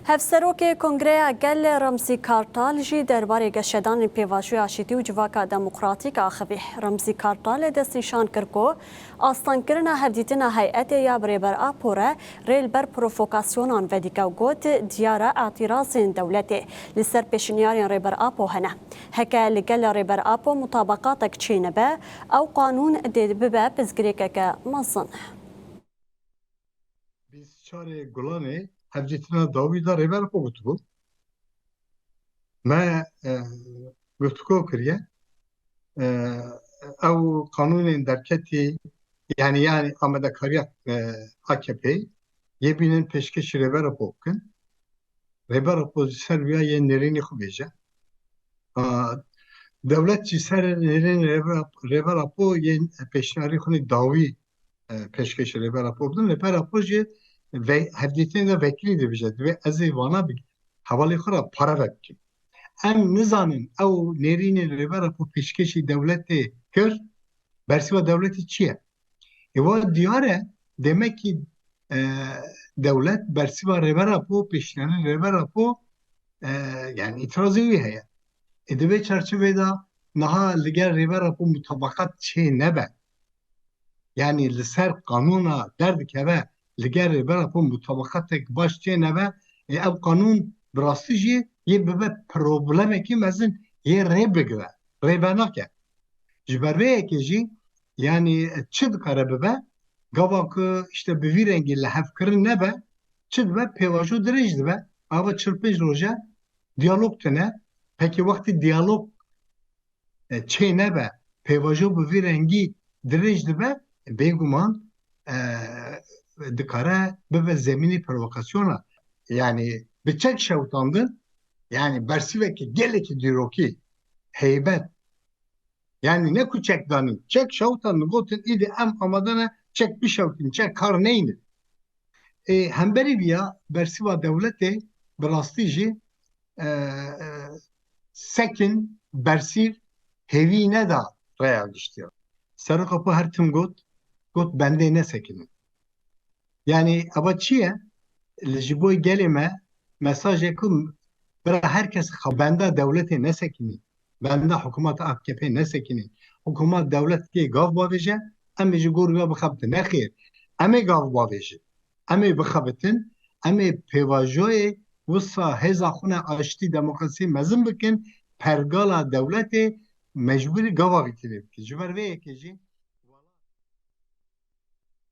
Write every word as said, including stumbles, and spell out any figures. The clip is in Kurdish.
Hevserokê Kongreya Gel Remzî Kartal jî derbarê geşedanên pêvajoya şîtî û civaka demokratîk axivî. Remzî Kartal destnîşan kir ku astengkirina hevdîtina heyetê ya bi Rêber Apo re rê li ber provokasyonan vedike û got, diyar e îtîrazên dewletê li ser pêşniyarên Rêber Apo hene. Heke li gel Rêber Apo mutabaqatek çênebe, ew qanûn dê bibe pirsgirêkeke mezin. Bîst çarê Gulanê hevdîtina dawî de Rêber Apo gotibû. Me e, guftûgo kiriye. E, ew qanûnên derketî, yanî, yanî amadekariya e, A K P yê bînin pêşkêşî Rêber Apo bikin. Rêber Apo ji ser wîya yê nêrînê xwe bêje. A, dewlet jî ser nêrînê Rêber, Rêber Apo yê pêşniyarî xwe dawî e, pêşkêşî Rêber Apo bidin. Rêber Apo jî ve, hevdîtinê de vekilî dibêje. Divê ez ê vana bi hevalê xwe re pare vebikim. Em nizanin ew nêrînê Rêber Apo pêşkêşî dewletê kir, bersiva dewletê çi ye? Ê wa diyar e, demek ki e, dewlet bersiva Rêber Apo, pêşniyarên Rêber Apo e, yani îtirazê wî heye. Ê di vê çarçovê de niha li gel Rêber Apo mutabaqat çê nebe. Yani li ser qanûna derdikeve li gel Rêber Apo mutabaqatek baş çê nebe, ê ev qanûn bi rastî jî yê bibe problemekî mezin yê rê bigire, rê venake. Ji ber vê yekê jî yani çi dikare bibe, gava ku işte bi vî rengî li hevkirin nebe, çi dibe, pêvajo dirêj dibe. Ava çil pênc roje diyalog tune. Pekî wextî diyalog e, çê nebe, pêvajo bi vî rengî dirêj dibe, bêguman e, dikare bibe zemînê provokasyona. Yani bi çek şewitandin, yani bersîveke gelekî dîrokî, heybet. Yani ne ku çek danîn, çek şewitandin, gotin îdî em amade ne çek bişewtin, çek kar neynin. Ê, hemberî viya bersiva dewletê bi rastî jî e, e, sekin bersîv hêvî neda rêya giştî. Serok Apo her tim got, got bendê nesekinin. Yani eva çi ye? Li ji bo gelê me mesajê ku bira her kes xwe benda dewletê nesekinî, benda hikûmeta A K P nesekinî. Hikûmet dewlet kê gav bavêje, em ê ji gor wî bixebitin. Nexêr, em ê gav bavêjin. Em ê bixebitin, em ê pêvajoyê wisa hêza xwe ne aştî demokrasî mezin bikin, pergala dewletê mecbûrî gava vî tînê bikin. Ji ber vê yekê jî